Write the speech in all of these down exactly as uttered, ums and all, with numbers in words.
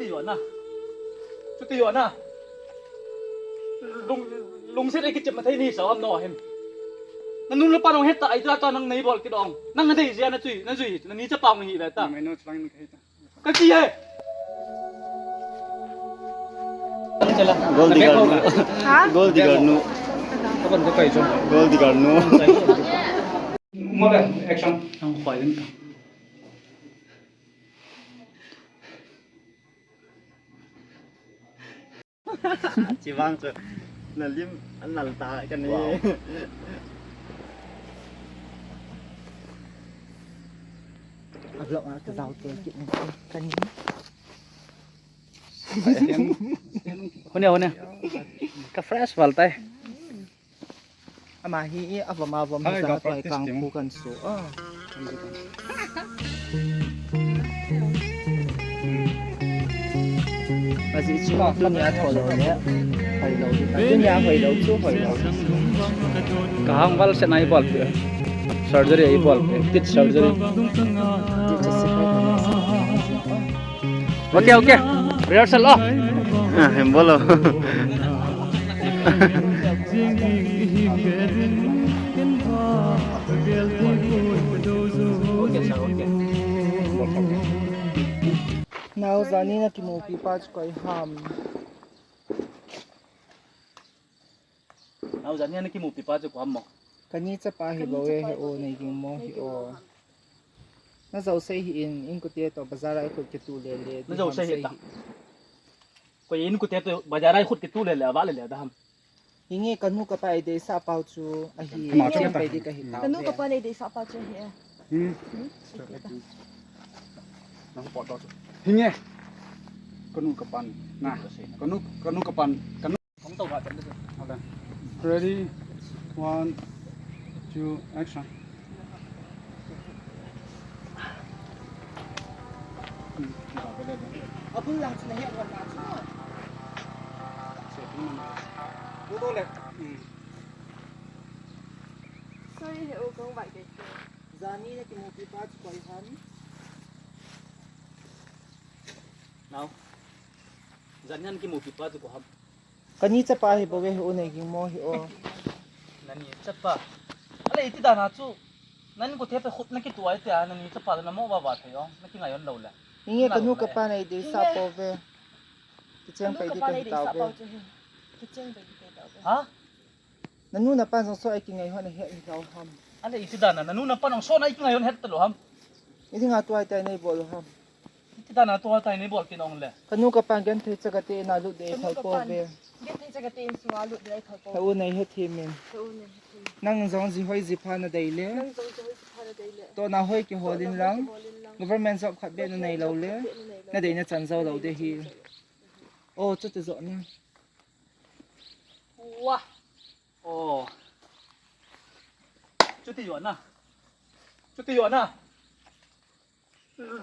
Chuti jo na. Chuti jo na. Lung, lungset ei kichep mathei ni sa ham no hin. Nanu le pa nong het ta ai ta ta nang nei bol kit ong. Nang nei jia na chui, na jui, na ni chapa ong hi ve ta. Mai no chlang ni ka hi ta. Ka ti he. Gold digger nu. Ha? Gold digger nu. Gold digger nu. Mo le, action. Nang khoi din ta. Chi vang chu na lim an lal ta ka ni. Wow. A vlog a ka zau te kit ni ka ni. Hone, hone. Ka fresh val tai. Ama hi i avom avom hi. Hai, sa ga toi practice kang tim. Khu kan su. Ah. Aji chu tunia tho lo le. Hoi lo. Tunia hoi lo chu hoi lo. Ka hang val se nai bol pe. Surgery ai bol pe. Tit surgery. Tit surgery. Okay, okay. Rehearsal, oh. Ah, hem bolo. Nao, jani na kimupi pa chu koi ham. Nao, jani na kimupi pa chu koi ham mo. Kani chapa hi bou e, he o, nei ging mo hi o. Na jo sei hi in, in kute to bazar a i khut kitu le le, na jo sei hi ta. Koi in kute to bazar a i khut kitu le le, ava le le da ham. Hinge kanu kapa ei deisah pau chu ahi. Kanu kapa ei deisah pau chu ahi. Hmm. Nang pot to chu. Hinge. Kanu kapan. Na. Kanu, kanu kapan. Kanu. Ready, one, two, action. Sorry, he o kong bai ke. Jani na kimupi pa chu koi ham. Nao. Jani na kimupi pa chu koi ham. Kani chapa hi bou e, hi u nei ging mo hi o. Nani chapa. Ale iti dan a chu. Nani kute pe khut na kitu ai te a, nani chapa na mo ba ba thei ong. Na kingai on lo le. Hinge kanu kapa nei deisah pau ve. Kicheng pai di ka hi tau ve. Kicheng pai di ka hi tau ve. Ha? Nanu napa jong so ai kingai hon het hi lo ham. Ale iti dan a, nanu napa jong so na ai kingai hon het ta lo ham. Iti nga tu ai tai nei bol lo ham. Iti dan a tu ai tai nei bol kin ong le. Kanu kapan genthei cha kate na lut de thal po ve. Genthei cha kate in sunga lut de thal po. He u nei het hi min. He u nei het hi. Nang jong ji hoi ji pha na dei le. Nang jong ji hoi ji pha na dei le. To na hoi kihol in lang. Government job khat be na nei lo le. Na dei na chan jo lo de hi. O, chuti jo na. Wa. Oh. Chuti jo na. Chuti jo na.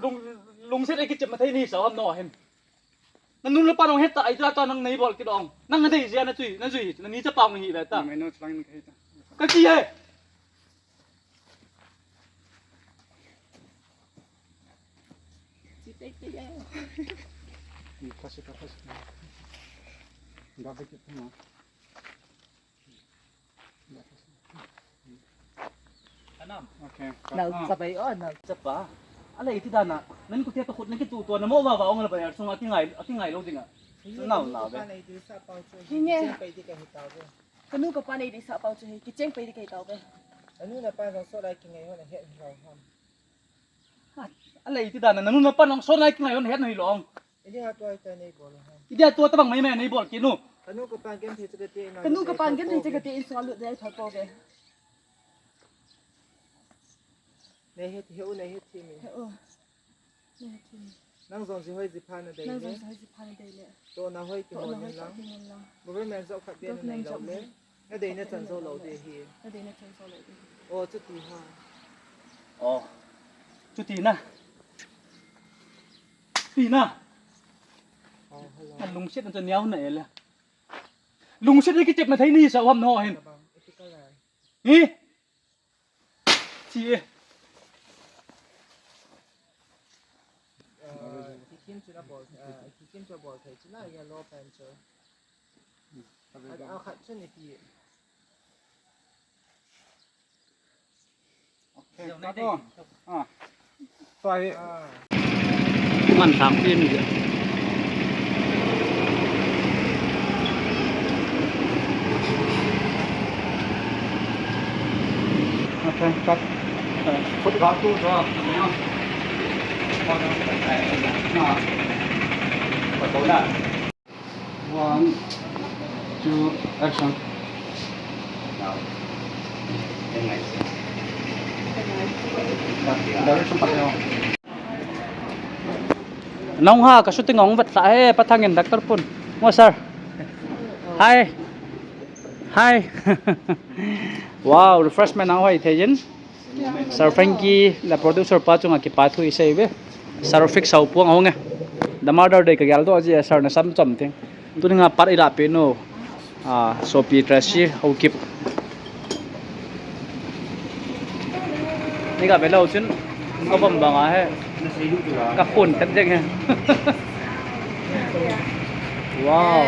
Lung, lungset ei kichep mathei ni sa ham no hin. Nanu le pa nong het ta ai ta ta nang nei bol kit ong. Nang nei jia na chui, na jui, na ni chapa ong hi ve ta. Mai no chlang ni ka hi ta. Ka ti he. Chi te te ya. Ni ka se ka ka se. Ga be kit ma. Anam. Okay. Nal chapa o, nal chapa. Ala iti dan a. Nani kute to khut na kitu to na mo ba ba ong la ba yar sunga kingai, kingai lo dinga. Nau, nau be. Hinge. Kanu kapa nei deisah pau chu hi, kicheng pai di ka hi tau ve. Anu napa jong so lai kingai hon het hi lo ham. Ale iti dan a, nanu napa jong so lai kingai hon het hi lo ong. Iti a tu ai tai nei bol ham. Iti a tu tabang mai mai nei bol kinu. Kanu kapan genthei cha kate na. Kanu kapan genthei cha kate in so lut de thal po ve. Nei het hi u, nei het hi mi. He u. Nei het hi mi. Nang jong ji hoi ji pha na dei le. Nang jong ji hoi ji pha na dei le. To na hoi kihol in lang. Government job khat be na nei lo le. Na dei na chan jo lo de hi. Na dei na chan jo lo de hi. O, chuti ha. O. Chuti na. Chuti na. O, hello. Lungset na chu niau na e le. Lungset ni kichep mathei ni sa ham no hin. Hi. Chi e. Chu na bol, ah, kikim chu bol thei chu na yellow pen chu. A, a khat chu ni pi. Okay, cut o. Ah. Sai. Ah. Man sang pin. Okay, cut. Phut ga tu jo. One, two, action. Direction pat leo. Nang ha, ka shooting hung vet lha e, Pathang in director pun. Mo sir. Hi. Hi. Wow, refreshment nang hoi thei jin. Sir Frankie le producer pa chunga kipa thu i sei ve. Sir Fix Haupuang ahung e. The Mother Day ka gel doh ji, sir na sam chom ting. Tuni nga part i la pe nu. Ah, sopi Tracy Haokip. Ni ka ve lou chun ka bom bang a he. Ka phone tet ding he. Wow.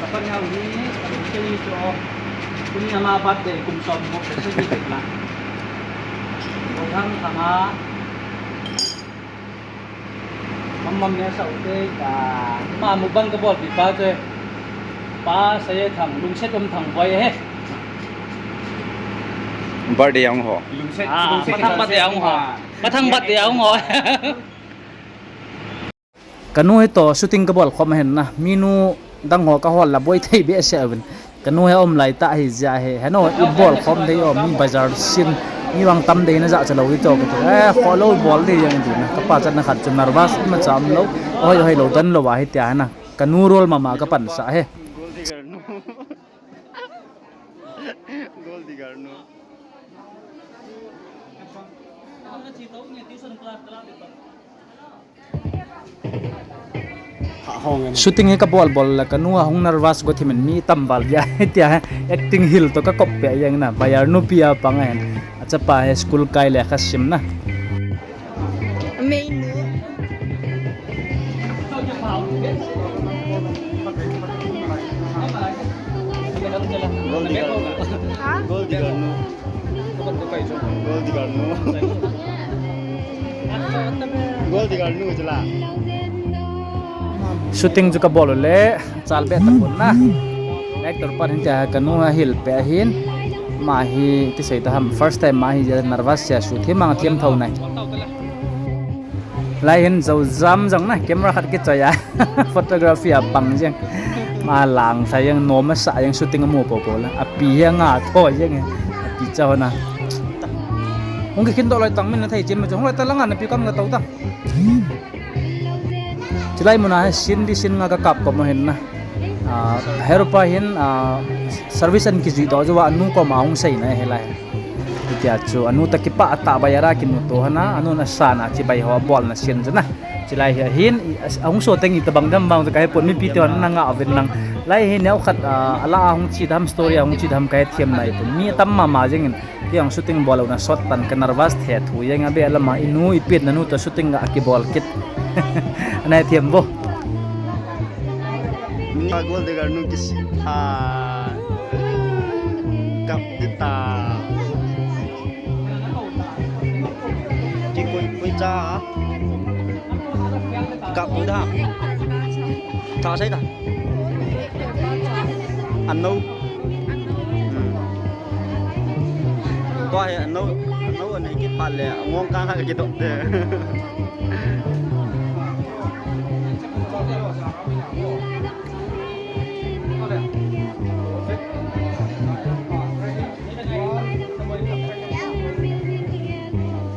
Kapan hau hi, kei chu, tuni ama birthday kum som mo, kei chu la. Ko thang thang a. Mam mam ne sa u te ka, ma mukbang ka bol pi pa te. Pa sa ye thang, lungset um thang boi he. Birthday ang ho. Lungset, ah, lungset Pathang birthday ang ho. Pathang birthday ang ho. Ka nu hi toh shooting ka bol khom ahin na. Mi nu dang ho ka hol la boi thei behseh uvin. Ka nu hi um lai tah ahi jeh a hi. Heno i bol khom thei o, mi bazar sin. Mi vang tam dei na ja cha lou hi toh ka ti. Eh, kho lou bol dei jeng ti na. Ka pachatna khat chu nervous ma cha um lou. Hoi hoi lou dan lou a hi tia na. Ka nu role mama ka pan sa he. Gold digger nu. Gold digger nu. Shooting hi ka bol bol la ka nu a hung nervous go thimin mi tam val ya tia acting hil to ka kop pe yang na bayar nu pia pang en a chapa he school kai le kha sim na. Main nu. Ha? Gold digger nu. Gold digger nu. Gold digger nu chula. Shooting chu ka bol le, chal be ta pon na. Actor pa hin tia ka nu a hil pe hin. Ma hi ti sei ta ham, first time ma hi ja nervous sia su thi mang thiam thau nai. Lai hin jo jam jong na camera khat kichoi a. Photography a pang jeng. Ma lang sa jeng nom a sa jeng shooting a mu po po la. A pi hi nga tho jeng. A pi cha ho na. Hung kikhin doh loi tang min na thei chin ma chu hung loi ta langa na pi kam na to ta. Chilai muna hi sin di sin nga ka kap ko mo hin na. Ah, heropa hin, ah, service an kijui to jo wa nu ko ma hung sei na he lai. Tia chu anu ta kipa ata ba yara kinu to hana anu na sana chi bai ho bol na sin jana. Chilai hi hin, i, as-, ahung so teng i tabang dam bang ka he pon mi pi te hon na nga avin nang. Lai hi neo khat, ah, ala ahung chi dam story ahung chi dam ka he thiam nai pon. Mi tam ma ma jeng in. Tiang shooting bol na sot tan ka nervous the thu jeng a be lama i nu i pit na nu to shooting a kibol kit. Anai thiam bo. Ni ma gold digger nu kis ha kap dita. Ki koi koi cha. Kap da. Tha sai ta. Ano. Hmm. Tua hi ano, ano anei kit phat le, angong kang ha kidop te.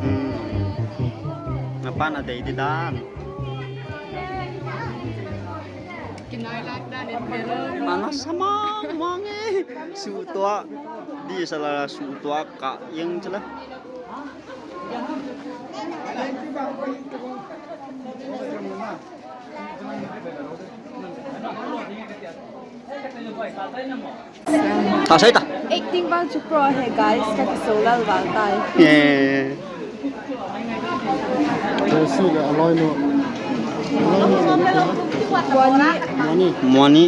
Hmm. Napan adei di dan. Kinai lak dan in pero. Ana samang mang e. Su tua. Di sala su tua ka yang chela. Ta sei ta. Acting vang chu pro he guys, ka kiso lal vang tai. Eh. Jesse le aloi nu. Aloi nu. Moni. Moni. Moni.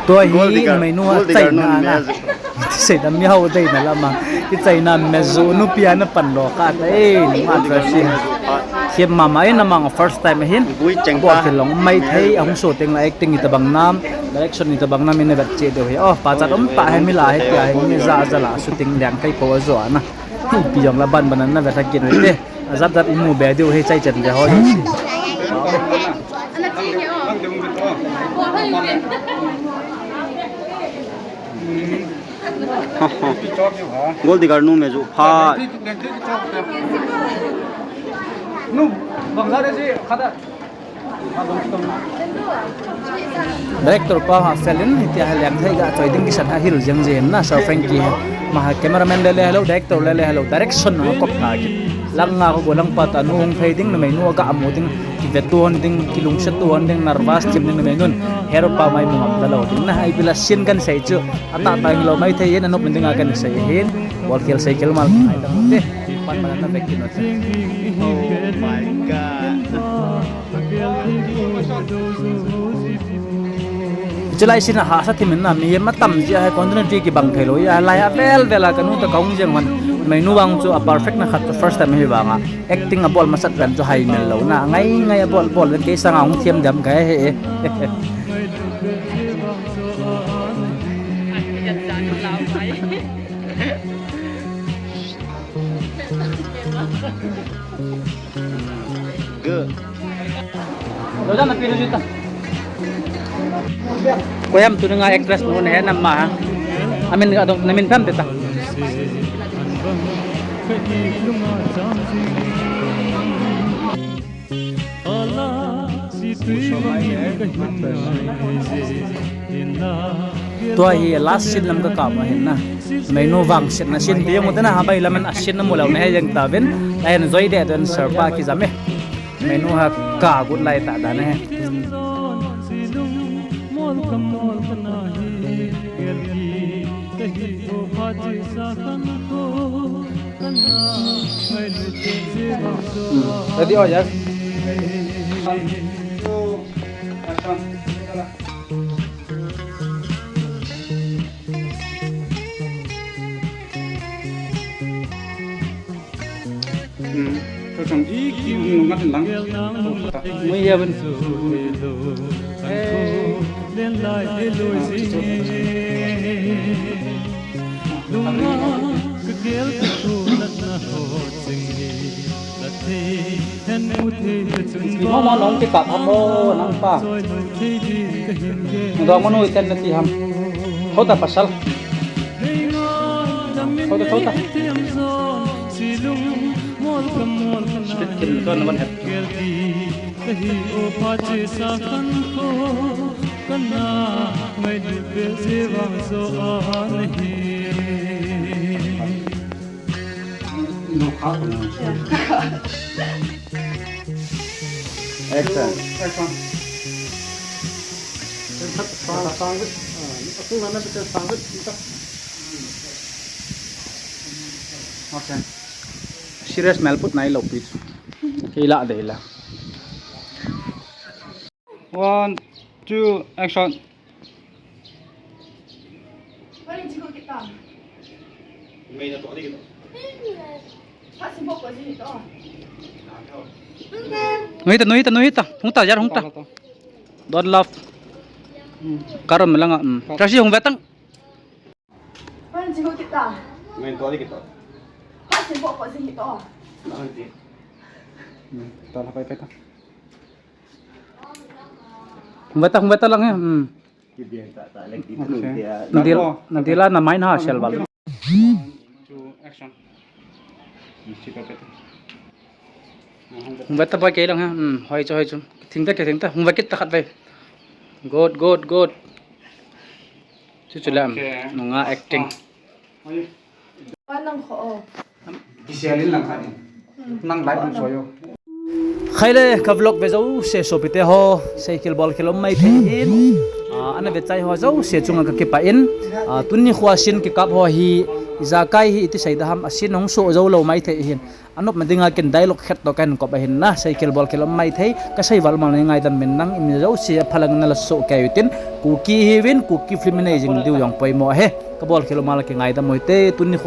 Tua hi Gold digger, numei nu a gold digger chaina nu na. Sei da mi hau dei na lama. Ki chaina me zu nu pia na pan lo ka ta e, ni ma tra si. Siam mama e, na mang first time hin. Bui cheng ta. Bol ke long mai thei, a hung so teng la acting itabang nam, direction itabang nam in na vet che deu hi. Oh, pa chat um ta he mi la he pia he mi za za la shooting liang kai po zo na. Hi pi jong la ban ban na vet ha kin te. Azat zat imu be diu hei chai chen be ho. Gold digger nu me ju pha. Nu, Bangladeshi khada. Director pa ha felin, hitia ha leng thei ga choi ding kisan ha hil jeng jeng na, Sir Frankie ha. Ma ha cameraman le le hello, director le le hello, direction no kop ta ki. Lang nga ko go lang pa ta nu hung thei ding, numei nu ga amu ding, ki vetu hon ding, ki lungsetu hon ding, nervous chim ding numei nun. Hero pa mai mu ngam ta lo ding na, ai bila sin kan sei chu. Ata ta lo mai thei yen, anop ding a kan sei hin. Bol khel sei khel mal ai ta te. Pan mal na vek ki no te. Oh my God. Chulai sin a hahsa thimin na, mi ma tam jia hai continuity kibang thei lou, a lai a vel vel a ka nu ta ka hung jeng hon. Numei nu vang chu a perfect na khat chu first time hi vang a. Acting a bol masat pen chu hai mel lou na. Ngai ngai a bol bol ven kei sang a hung thiam diam ka he. Good. Lo jana pi lo juta. Ko yam tu nga actress nu ne he nam ma ha. Amin ga dong namin pam ta. Tua hi last scene lam ka kap ahin na. Numei nu vang scene na scene ti jong u te na, ha bai lam in a scene na mu lou na he jeng ta vin. Lai na joi de don sir pa ki jam e. Numei nu ha ka gut lai ta da na he. Hmm. Ready, oh, yes. Hmm. Ko chang i ki um ngat lang. Mui ya ban. Mo mo nong ki kap ham mo nang pa. Dong mo nu iten na ti ham. Thota pasal. Thota, thota. Speed kin to na ban het. Action. Action. Okay. Serious mel put nai lo pi. Kei la de la. One, two, action. Noi ta, noi ta, noi ta. Hung ta, jar hung ta. Don't laugh. Karam langa. Tracy hung vetang. Hung vetang, hung vetang lang he. Hmm. Nadil, nadila na main ha sel bal. Two, action. Hung vet ta pa kei lang ha. Hmm, hoi chu, hoi chu. Thing ta, kei thing ta. Hung vet kit ta khat ve. Good, good, good. Chu chu lam. Okay. Nunga acting. Nang kho o. Kisialin lang khat in. Nang live in soyo. Khaile ka vlog ve jouse sopite ho, seikhel bolkhel um mai thei hin. Ah, ana ve chai ho jouse chunga ka kipah in. Ah, tuni kho a scene kikap ho hi, ijakai hi iti sei da ham, a scene hung so jou lou mai thei hin. Anop ma dinga ken dialogue khat to kahin kop ahin na, seikhel bolkhel um mai thei, ka sei val mal nei ngaidam min nang, imi jouse aphalang nala so kei utin, Kuki hiuvin, Kuki film nei jing diu jong poimo ahi, ka bolkhel um mal kingaidam u hite, tuni kho